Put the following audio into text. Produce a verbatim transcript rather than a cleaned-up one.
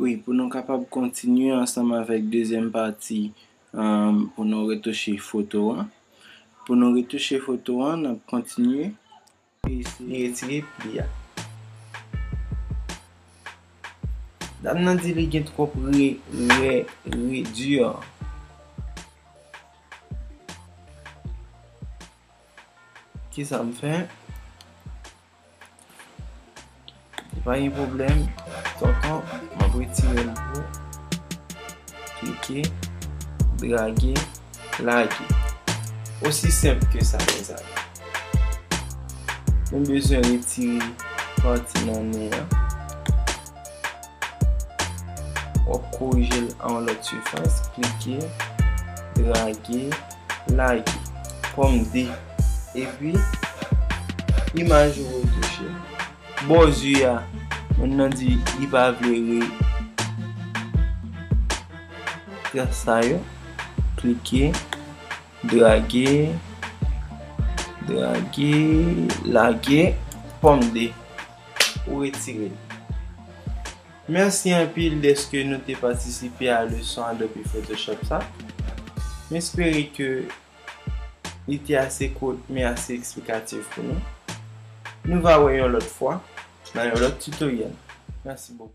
Wi, pou nou kapab kontinye ansanm avèk dezyèm pati, um, pou nou retouche foto an. Pou nou retouche foto an, n ap kontinye e retire pli a. Dam nan di li gen twòp re, re, redi an. Kisa m fè? Pa gen pwoblèm, tonton, m ap retire l pou ou. Klike, drage, lage. Osi senp ke sa, mezanmi. Nou bezwen retire pati nan nen an. W ap korije l a yon lòt sifas, klike, drage, lage. Pòm de. Epi, imaj ou retouche. Bò zye a, moun nan di li pa vle retire sa yo. Klike, drage, drage, lage, pòm de. Ou retire l. Mèsi anpil dèske nou te patisipe a leson Adobe Photoshop sa. M espere ke li te ase kout, men ase eksplikatif pou nou. Nou va wè yon lòt fwa nan yon lòt tutoriel. Mèsi bokou.